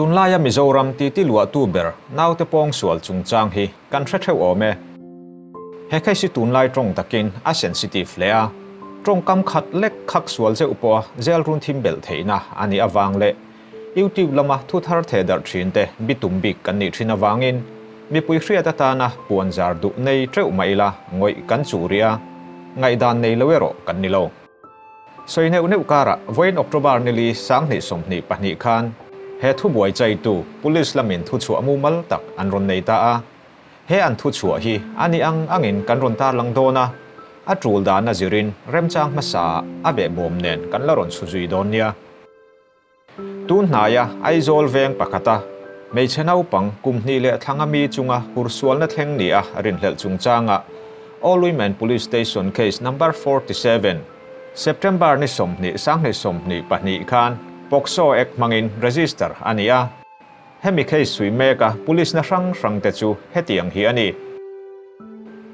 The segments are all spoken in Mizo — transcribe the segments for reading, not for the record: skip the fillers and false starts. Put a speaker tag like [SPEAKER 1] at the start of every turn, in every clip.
[SPEAKER 1] Tunlaia Mizoram titi luahtu ber naute pawngsual chungchang hi kan hre theuh awm e. He case hi tunlai tawng takin a sensitive hle a, tawngkam khat lek khak sual zeuh pawha jail run thim belh theihna a nih avang leh YouTube lama thu thar theh darh thin te bitum bik kan nih thin avangin mipui hriat atana puan zar duh nei teuh mah ila ngawih kan chuh rih a, ngaihdan nei lo erawh kan ni lo. Sawi neuh neuh karah vawiin October nili 2022 khan he thubuai chaitu Police lamin thuchhuah mumal tak an rawn nei ta a. He an thuchhuah hi a ni ang angin kan rawn tarlang dawn a, a tul dana zirin remchang hmasa a behbawm nen kan la rawn chhu zui dawn nia. Tun hnaia Aizawl veng pakhata hmeichhe naupang kum hnih leh thlanga mi chunga hursualna thleng nia rinhlelh chungchanga All Women Police Station Case Number 47, September ni 20 2022 khan POCSO Act hmangin register a ni a. Hemi case sui meka police na hrang hrang te chu hetiang hi a ni.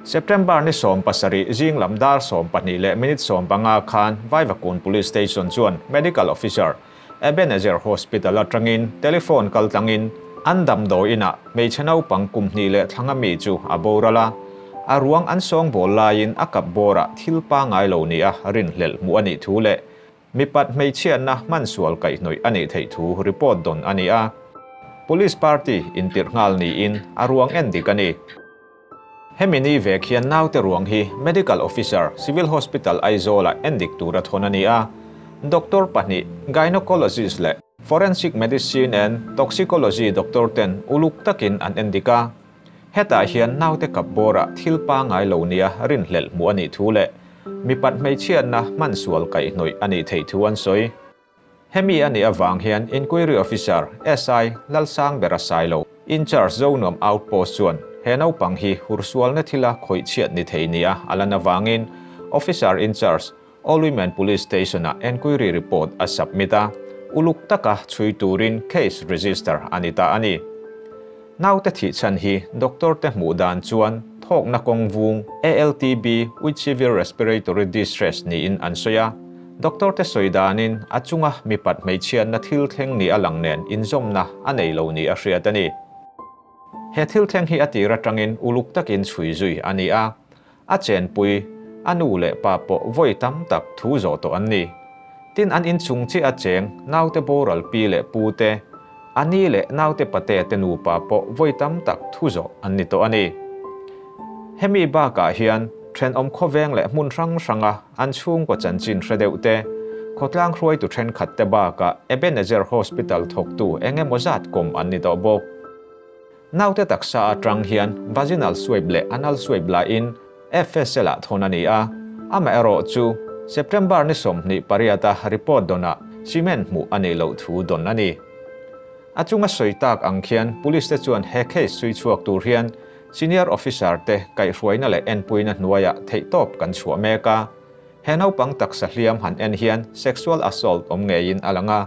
[SPEAKER 1] September ni 17 zing lam dar 12 leh minute 15 khan Vaivakawn Police Station chuan Medical Officer Ebenezer Hospital atangin telephone kaltlangin an damdawi inah hmeichhe naupang kum hnih leh thlanga mi chu a boral a. A ruang an sawng bawl laiin a kap bawrah thil pangai lo nia rinhlelh hmuh a nih thu leh mipat hmeichhiatna hmansual kaihhnawih a nih theih thu report dawn a ni a. Police party intirh nghal niin a ruang en dik a ni. Hemi ni vek hian naute ruang hi Medical Officer, Civil Hospital Aizawl-ah en dik tur a thawn a ni a. Doctor pahnih, Gynecologist leh Forensic Medicine and Toxicology doctor ten uluk takin an en dik a. Hetah hian naute kap bawrah thil pangai lo nia rinhlelh hmuh a nih thu leh mipat hmeichhiatna hmansual kaihhnawih a nih theih thu an sawi. Hemi a nih avang hian Inquiry Officer, SI, Lalsangbera Sailo, In-charge Zonuam Outpost chuan he naupang hi hursualna thila khawihchhiat ni thei nia a lan avangin Officer In-charge, All Women Police Station-ah enquiry report a submit a, uluk taka chhui turin case register a ni ta a ni. Naute thihchhan hi doctor te hmuh dan chuan thawkna kawng vung, ALTB, with severe respiratory distress niin an sawi a. Doctor te sawi danin a chunga mipat hmeichhiatna thil thleng ni a lang nen inzawmna a nei lo ni a hriat a ni. He thil thleng hi a tir atangin uluk takin chhui zui a ni a, a chenpui, a nu leh pa pawh vawi tam tak thu zawh tawh an ni. Tin an inchung chiah a cheng naute boral pi leh pu te, a ni leh naute pate te nupa pawh vawi tam tak thu zawh an ni tawh a ni. Hemi bakah hian thenawm khawveng leh hmun hrang hranga an chhungkaw chanchin hre deuh te, khawtlang hruaitu thenkhat te bakah Ebenezer Hospital thawktu eng emaw zat kawm an ni tawh bawk. Naute taksa atang hian vaginal swab leh anal swab lain FSL ah thawn a ni a, amaherawh chu September ni 28 a report dawnah cement hmuh a nih loh thu dawn a ni. A chunga sawi tak ang khian police te chuan he case sui chhuak tur hian senior officer te kaihhruaina leh enpuina hnuaiah theihtawp kan chhuah mek a. He naupang taksa hliam han en hian sexual assault awm ngeiin a lang a,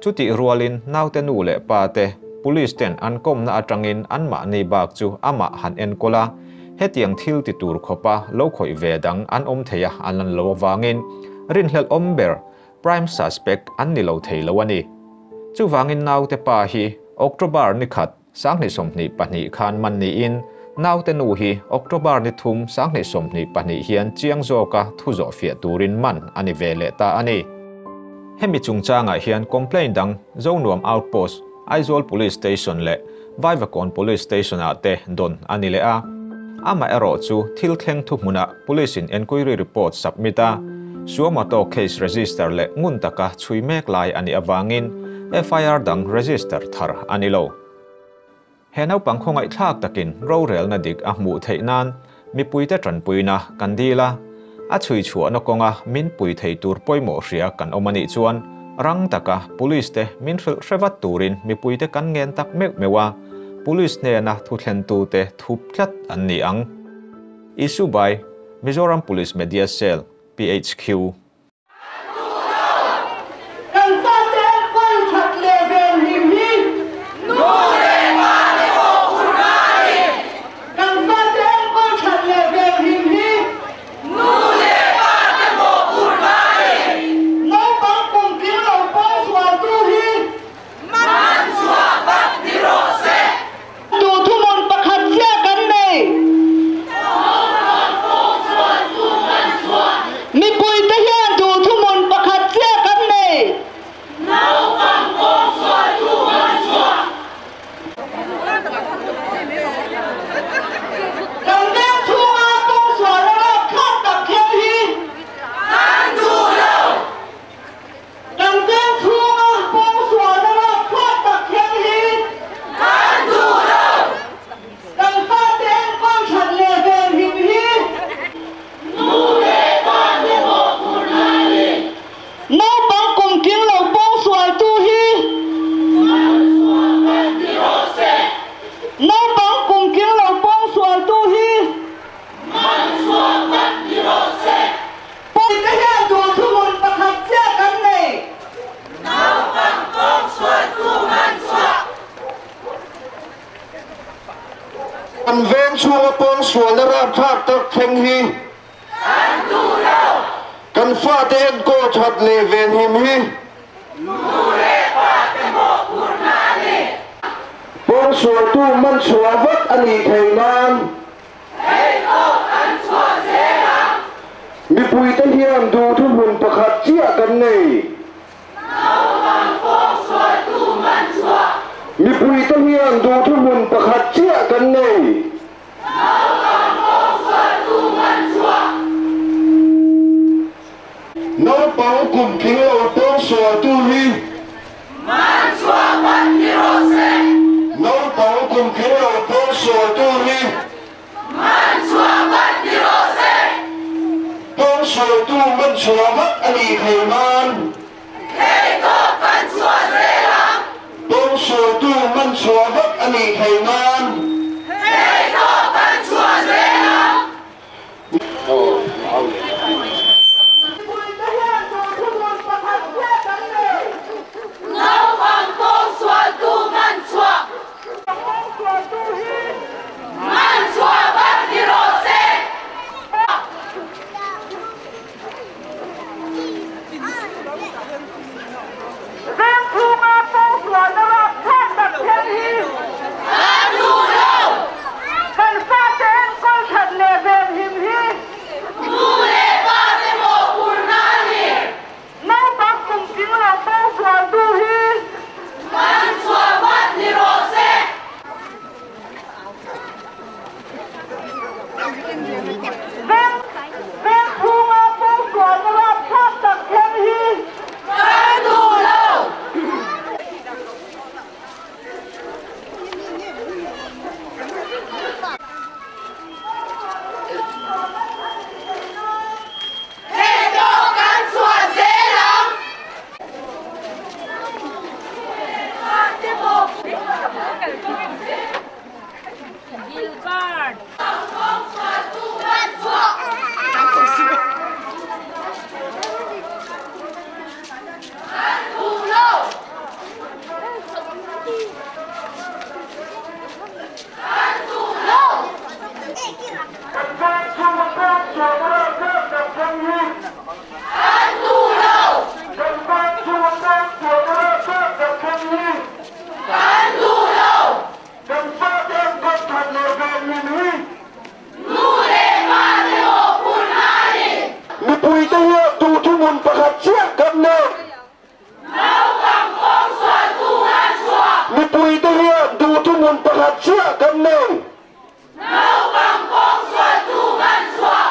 [SPEAKER 1] chutih rualin naute nu leh pa te police ten an kawmna atangin anmahni bak chu amah han enkawl a, hetiang thil ti tur khawpa lo khawih ve dang an awm thei a an lan lo avangin rinhlelh awm ber prime suspect an ni lo thei lo a ni. Chuvangin naute pa hi October ni khat 2022 khan man niin naute nu hi October ni 3 2022 hian chiang zawka thu zawh fiah turin man a ni ve leh ta a ni. Hemi chungchangah hian complaint dang Zonuam Outpost, Aizawl Police Station leh Vaivakawn Police Station-ah te dawn a ni leh a. Amaherawh chu thil thleng thu hmunah police in enquiry report submit a, Suamato case register leh ngun taka chhui mek lai a nih avangin FIR dang register thar a ni lo. He naupang khawngaihthlak takin rorelna dik a hmuh theih nan mipuite tanpuina kan dil a, a chhui chhuahna kawnga min pui thei tur pawimawh hria kan awm a nih chuan rang taka police te min hrilh hrevat turin mipuite kan ngen tak meuh meuh a, police hnena thu thlentu te thup tlat an ni ang. Issue by Mizoram Police Media Cell, PHQ.
[SPEAKER 2] Kan fate enkawl that leh venhim hi nu leh pa te mawhphurhna a ni. Kan fate enkawl that leh venhim hi nu leh pa te mawhphurhna a ni. Naupang kum tling lo pawngsualtu hi man chhuah vat.
[SPEAKER 3] Veng chhunga pawngsualna rapthlak tak thleng hi.
[SPEAKER 4] Kan duh lo.
[SPEAKER 3] Kan fate enkawl that leh venhim hi.
[SPEAKER 4] Nu leh pa te mawhphurhna a ni.
[SPEAKER 3] Pawngsualtu man chhuah vat a nih theih nan.
[SPEAKER 4] Theihtawp kan chhuah zel ang.
[SPEAKER 3] Mipuite hian duhthuhmun pakhat chiah kan nei.
[SPEAKER 4] Naupang pawngsualtu man chhuah.
[SPEAKER 3] Mipuite hian duhthuhmun pakhat chiah kan nei.
[SPEAKER 4] Naupang pawngsualtu man chhuah.
[SPEAKER 3] Naupang kum tling lo pawngsualtu hi.
[SPEAKER 4] Man chhuah vat ni rawh se.
[SPEAKER 3] Naupang kum tling lo pawngsualtu hi.
[SPEAKER 4] Man chhuah vat ni rawh se.
[SPEAKER 3] Pawngsualtu man chhuah vat a nih theih nan.
[SPEAKER 4] Theihtawp kan chhuah zel ang.
[SPEAKER 3] Pawngsualtu man chhuah vat a nih theih nan.
[SPEAKER 4] Theihtawp kan chhuah zel ang.
[SPEAKER 2] Mipuite hian duhthumun pakhat chiah kan nei.
[SPEAKER 4] Naupang pawngsualtu man chhuah.
[SPEAKER 2] Pawngsualtu hi.
[SPEAKER 4] Man chhuah vat ni rawh se.
[SPEAKER 2] Veng chhunga pawngsualna rapthlak tak thleng hi.
[SPEAKER 4] Kan duh lo.
[SPEAKER 2] Kan fate enkawl that leh venhim hi.
[SPEAKER 4] Nu leh pa te mawhphurhna a ni.
[SPEAKER 2] Naupang kum tling lo pawngsualtu hi.
[SPEAKER 4] Man chhuah vat ni rawh se.
[SPEAKER 2] Veng veng chhunga pawngsualna rapthlak tak thleng hi.
[SPEAKER 4] Kan duh lo. Theihtawp kan chhuah zel ang.
[SPEAKER 3] Kan veng chhunga pawngsualna rapthlak tak thleng hi.
[SPEAKER 4] Kan duh lo.
[SPEAKER 3] Kan veng chhunga pawngsualna rapthlak tak thleng hi.
[SPEAKER 4] Kan duh lo.
[SPEAKER 3] Kan fate enkawl that leh venhim hi.
[SPEAKER 4] Nu leh pa te mawhphurhna a ni.
[SPEAKER 3] Mipuite hian duhthumun pakhat chiah kan nei.
[SPEAKER 4] Naupang pawngsualtu man chhuah.
[SPEAKER 3] Mipuite hian duhthumun pakhat chiah kan nei.
[SPEAKER 4] Naupang pawngsualtu man chhuah.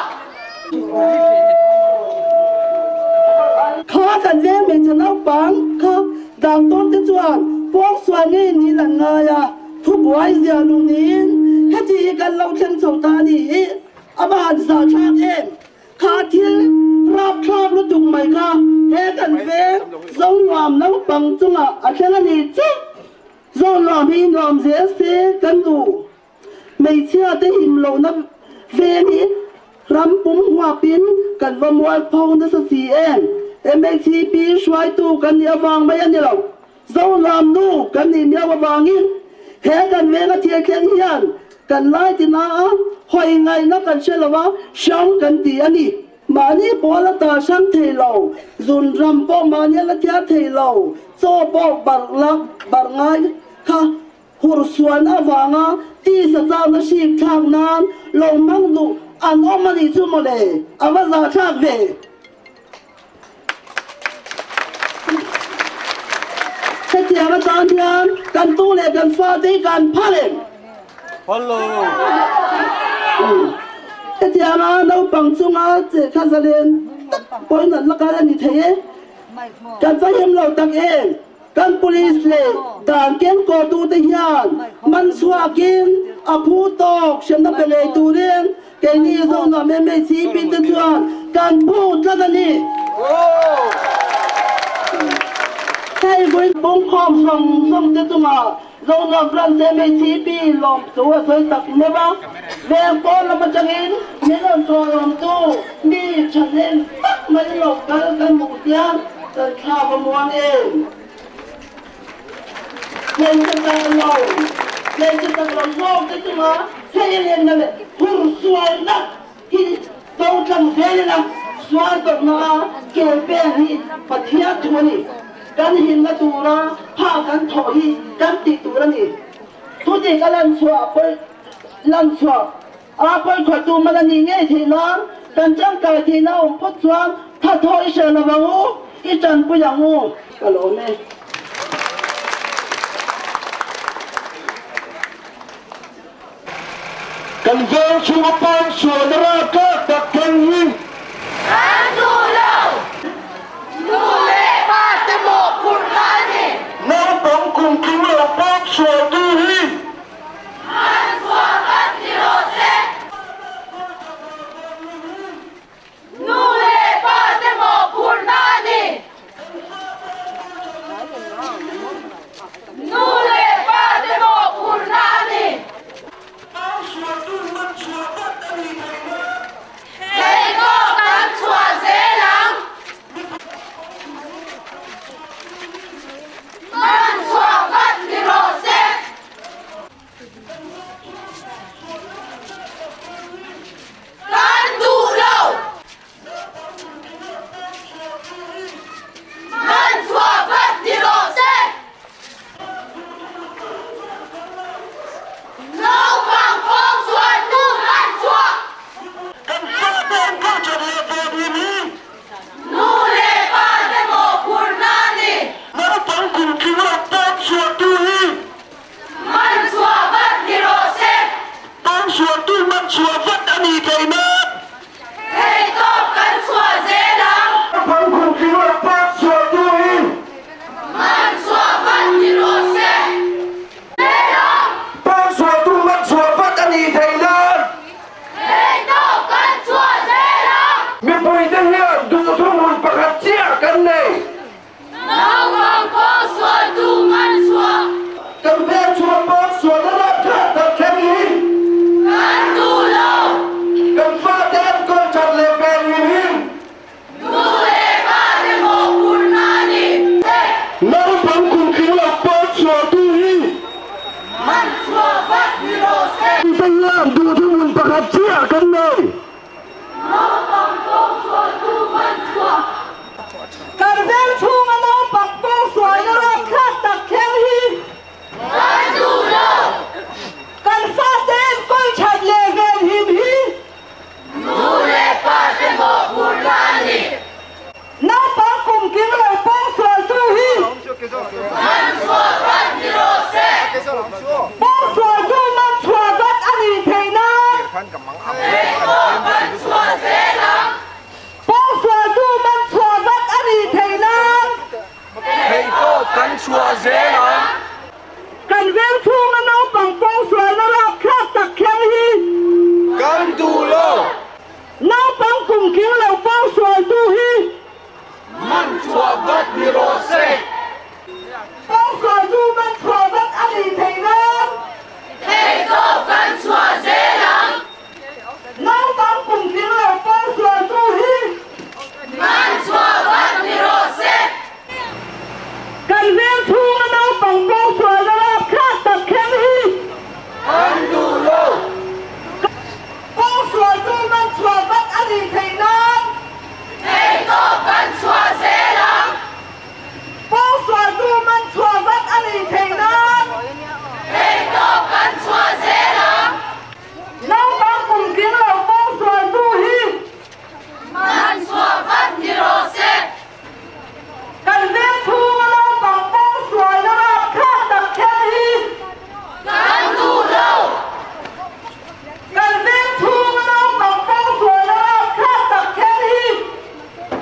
[SPEAKER 5] Kha kan veng hmeichhe naupang kha dang tawn te chuan pawngsual ngei niin an ngai a, thubuai zia luh niin heti hi kan lo thleng chho ta a ni hi a va han zahthlak em! Kha thil rapthlak lutuk mai kha he kan veng Zonuam naupang chungah a thleng a ni chiah. Zonuam hi nuam zel se kan duh. Hmeichhia te him lohna veng hi ram pum huapin kan va mualpho nasa si em? MHCP hruaitu kan nih avang mai a ni lo. Zonuam nu kan nih miau avangin he kan venga thil thleng hian kan lai tina a, hawi ngaihna kan hre lo a, hrang kan ti a ni. Mahni pawl a ta hrang thei lo, zun ram pawh mahni a la thiar thei lo, chaw pawh barh la barh ngai kha hur suan avanga tisa chakna hrik thlak nan lo hmang duh an awm a nih chu mawle, a va zahthlak ve. Hetiang atan hian kan tu leh kan fate hi kan phal em?
[SPEAKER 6] Phal lo.
[SPEAKER 5] Hetianga naupang chunga che kha zalen tak pawhin an la kal a ni thei e. Kan va him lo tak em? Kan police leh dan kenkawtute hian man chhuakin a phu tawk hremna pe leh turin keini Zonuam MHCP te chuan kan phu tlat a ni. Hei vawi pungkhawm zawng zawng te chungah Zonuam Branch MHCP lawmthu a sawi tak meuh a, veng pawn lam atangin min rawn chawlawmtu mi thahnem tak mai lo kal kan hmuh hian kan thlak a muang em? Hmeichhe kal lo. Hmeichhe chak lo zawkte chunga hleilenna leh hursualna hi do tlang zel ila, sual tawrhna ke pen hi Pathian thu a ni. Kan himna tura pha kan thawh hi kan tih tur a ni. Thudik a lanchhuah pawi lanchhuah a pawikhawihtu man a nih ngei theih nan kan tangkai theihna awm phawt chuan thathaw i hre lo ang u, i tanpui ang u. Ka lawm e.
[SPEAKER 3] Kan veng chhunga pawng sualna raltlak tak thleng hi.
[SPEAKER 4] Kan duh lo! Nu leh pa te mawhphurhna a ni.
[SPEAKER 3] Naupang kum tling lo pawng sualtu hi.
[SPEAKER 4] Man chhuah vat ni rawh se. Nu leh pa te mawhphurhna a ni. Nu leh pa te mawhphurhna a ni. Theihnaw kan chhuah zel ang. Man chhuah vat ni rawh se. Kan duh lo. Man chhuah vat ni rawh se. Naupang pawng sual tu man chhuah. Nu leh pa te mawhphurhna a ni. Man chhuah vat ni rawh se.
[SPEAKER 3] Pawngsualtu man chhuah vat a ni thei nan.
[SPEAKER 4] Thei tawp kan chhuah zel ang.
[SPEAKER 3] Naupang kumtling lo pawngsualtu hi.
[SPEAKER 4] Man chhuah vat ni rawh se. Zel ang.
[SPEAKER 3] Pawngsualtu man chhuah vat a ni thei nan.
[SPEAKER 4] Thei tawp kan chhuah zel ang.
[SPEAKER 3] Mipuite hian duhthumhmun pakhat chiah kan nei.
[SPEAKER 4] Naupang pawngsualtu man chhuah.
[SPEAKER 3] Kan veng chhuah pawngsualna rapthlak tak thleng hi.
[SPEAKER 4] Kan duh lo.
[SPEAKER 3] Kan fate an kawl that leh ven him hi.
[SPEAKER 4] Nu leh pa te mawhphurhna a ni.
[SPEAKER 3] Naupang kumtling lo pawngsualtu hi.
[SPEAKER 4] Man chhuah vat ni rawh se.
[SPEAKER 3] Te hian duhthumhmun pakhat chiah kan nei.
[SPEAKER 4] Naupang pawngsualtu man chhuah.
[SPEAKER 2] Kan veng chhunga naupang pawngsualna rapthlak tak thleng hi.
[SPEAKER 4] Kan duh lo.
[SPEAKER 2] Kan fate enkawl that leh venhim hi.
[SPEAKER 4] Nu leh pa te mawhphurhna a ni.
[SPEAKER 2] Naupang kumtling lo pawngsualtu hi.
[SPEAKER 4] Man chhuah vat ni rawh se.
[SPEAKER 2] Pawngsualtu man chhuah vat a nih theih nan.
[SPEAKER 4] Theihpawh kan chhuah zel ang.
[SPEAKER 2] Pawngsualtu man chhuah vat a nih theih nan.
[SPEAKER 6] Theihpawh kan chhuah zel ang.
[SPEAKER 2] Kan veng chhunga naupang pawngsualna rapthlak tak thleng hi.
[SPEAKER 6] Kan duh lo.
[SPEAKER 2] Naupang kumtling lo pawngsualtu hi.
[SPEAKER 6] Man chhuah vat ni rawh se.
[SPEAKER 2] Pawngsualtu man chhuah vat a nih theih nan.
[SPEAKER 4] Theihpawh kan chhuah zel ang.
[SPEAKER 2] Naupang kumtling lo pawngsualtu hi.
[SPEAKER 4] Man chhuah vat ni rawh se.
[SPEAKER 2] Kan veng chhunga naupang pawngsualna rapthlak tak thleng hi.
[SPEAKER 6] Kan duh lo.
[SPEAKER 2] Pawngsualtu man chhuah vat a nih theih nan.
[SPEAKER 4] Theihpawh kan chhuah zel ang.
[SPEAKER 2] Pawngsualtu man chhuah vat a nih theih nan.
[SPEAKER 4] Theihpawh kan chhuah zel ang.
[SPEAKER 2] Naupang kumtling lo pawngsualtu hi.
[SPEAKER 4] Man chhuah vat ni rawh se.
[SPEAKER 2] Kan veng chhunga naupang pawngsualna rapthlak tak thleng hi.
[SPEAKER 4] Kan duh lo.
[SPEAKER 2] Kan veng chhunga naupang pawngsualna rapthlak tak thleng hi.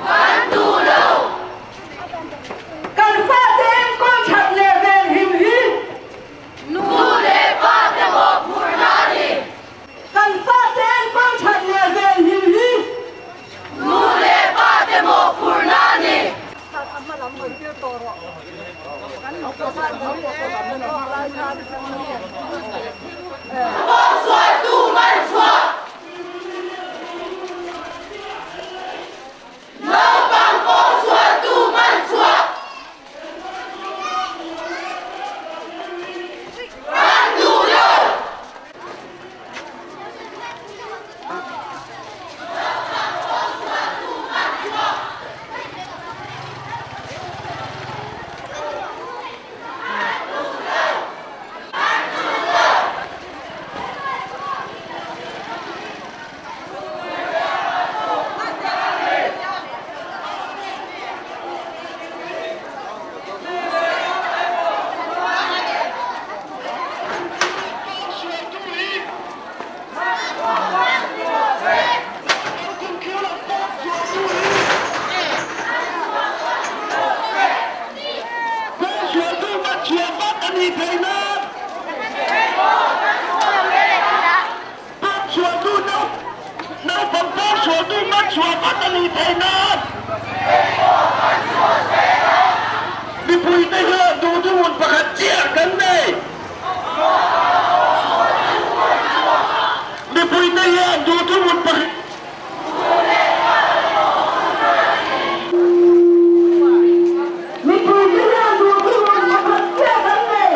[SPEAKER 4] Kan duh lo.
[SPEAKER 2] Kan fate enkawl that leh venhim hi.
[SPEAKER 4] Nu leh pa te mawhphurhna a ni.
[SPEAKER 2] Kan fate enkawl that leh venhim hi.
[SPEAKER 4] Nu leh pa te mawhphurhna a ni. Pawngsualtu man chhuah. Naupang pawngsualtu man chhuah. Kan duh lo.
[SPEAKER 3] nih theih nan. Pawngsualtu naupang pawngsualtu man chhuah vat a nih theih nan. Mipuite hian duhduhun pakhat chiah kan nei. Mipuite hian duhduhun pakhat.
[SPEAKER 2] Mipuite hian duhduhun pakhat chiah kan nei.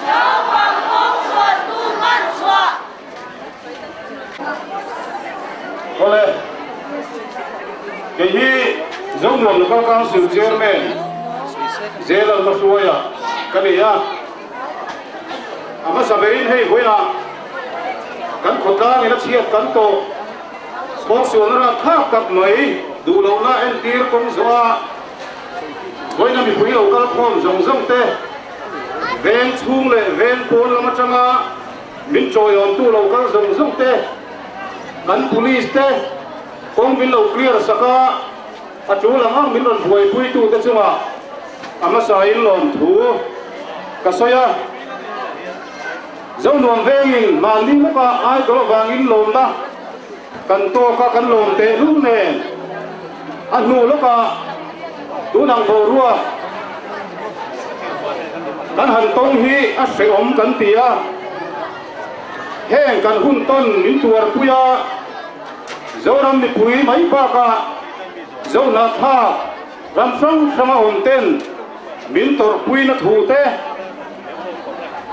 [SPEAKER 4] Naupang pawngsualtu man chhuah.
[SPEAKER 7] Awle, kei hi Zonuam Local Council Chairman Zelal Hmahruaia ka ni a. A hmasa berin hei vawiinah kan khawtlangin a chhiat kan tawh pawngsualna rat thlak tak mai duh lohna entir kawng zawh a vawiina mipui lo kal khawm zawng zawng te veng chhung leh veng pawn lam atanga min chawiawmtu lo kal zawng zawng te kan police te kawng min lo clear sak a a tul ang ang min rawn buaipuitu te chungah a hmasain lawmthu ka sawi a. Zonuam vengin mahni lawka idol avangin lawmna kan tawk a, kan lawm tehlul nen a hnu lawka tunang boruak kan han tawng hi a hrehawm kan ti a, heng kan hun tawn min tuarpui a, Zoram mipui mai bakah Zohnathlak ram hrang hranga awm ten min tawrhpuina thu te,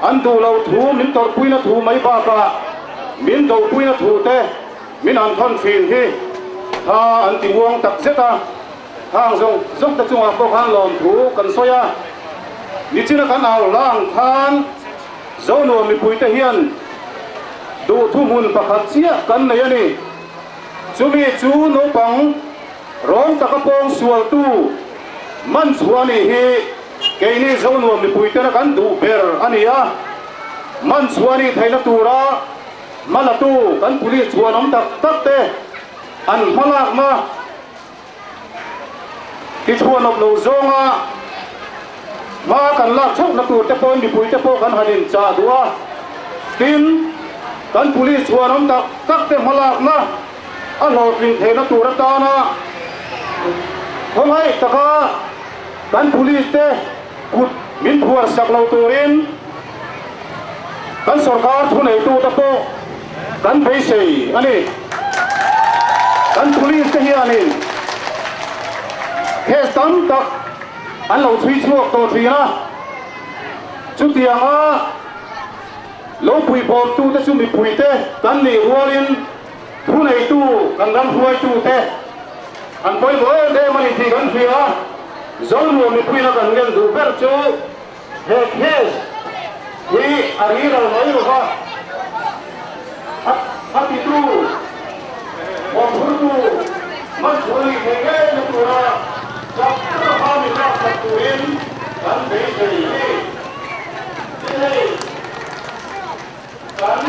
[SPEAKER 7] An duh lo thu min tawrhpuina thu mai bakah min dopuina thu te min han thawn thin hi tha an ti uang tak zet a, hang zawng zawng te chungah pawh khan lawmthu kan sawi a. Nichina kan au hla ang khan Zonuam mipuite hian duhthu hmun pakhat chiah kan nei a ni. Chumi chu naupang rawng taka pawng sualtu man chhuah a nih hi. Keini Zonuam mipuitena kan duh ber a ni a, man chhuah nih theihna tura hmalatu kan police chhuanawm tak tak te an hmalakna tichhuanawp lo zawnga hma kan lak chhohna tur te pawhin mipuite pawh kan han inchah duh a, tin, kan police chhuanawm tak tak te hmalakna a hlawhtlin theihna tur atana khawngaih taka Kan police te kut min phuar sak lo turin kan sorkar thuneitute pawh kan beisei a ni. Kan police te hianin case tam tak an lo chhui chhuak tawh thin a, chutianga lo puihbawmtute chu mipuite kan nih rualin Thuneitu kan ram hruaitute an pawimawh em em a ni tih kan hria a, Zonuam mipuina kan ngen duh ber chu he case hi a riral mai lo va, a titu mawhphurtu man chhuah a nih theih ngei na tura chak taka hma min laksak turin kan beisei a ni. Hei. Kan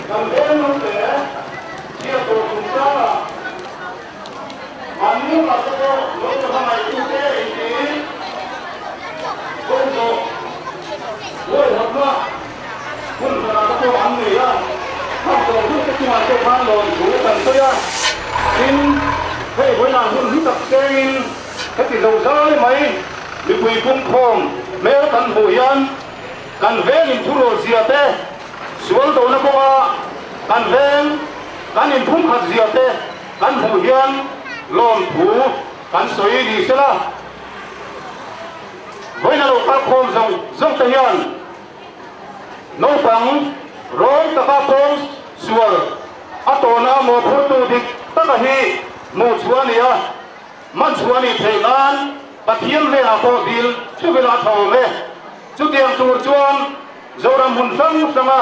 [SPEAKER 7] kan veng lo te chhiat tawh chung changah mahni lawkah te pawh lo ta hmangaihtu te intiin kawngzawh huaihawtna hun hmanah te pawh an nei a, khang zawh hun te chungah te khan lawmthu kan sawi a, tin hei vawiinah hun hlu tak chengin heti zo zai mai mipui pumkhawm hmel kan hmuh hian Kan veng inthurual zia te, sual dona kawnga kan veng kan inphumkhat zia te kan hmuh hian lawmthu kan sawi ni sela. Vawiina lo kalkhawm zawng zawng te hian naupang rawng taka pawng sual a tawna mawhphurtu dik taka hi hmuh chhuah a ni a. Man chhuah a nih theih nan Pathian hnenah pawh dil theuh ila a tha awm e. Chutiang tur chuan Zoram hmun hrang hranga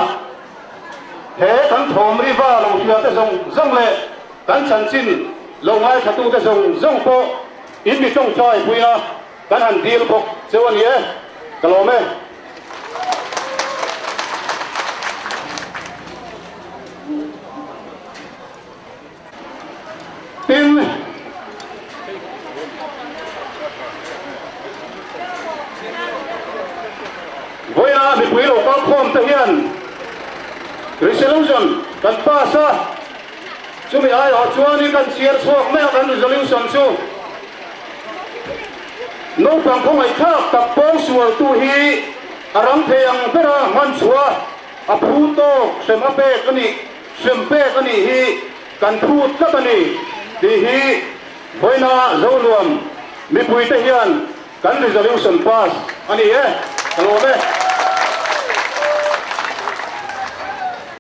[SPEAKER 7] he kan thawm riva lo hria te zawng zawng leh kan chanchin lo ngaithla te zawng zawng pawh in mi tawngtai puia kan han dil bawk cheu a ni e. Ka lawm e. Tin, Vawiina mipui lo kal khawm te hian resolution kan pass a, chumi aiawh chuanin kan chhiar chhuak mai a kan resolution chu. Naupang khawngaihthlak tak pawngsualtu hi a rang thei ang bera hman chhuah a phu tawk hrem a pek a nih, hrem pek a nih hi kan phut tlat a ni tih hi vawiina Zonuam mipuite hian kan resolution pass a ni e, ka lawm e.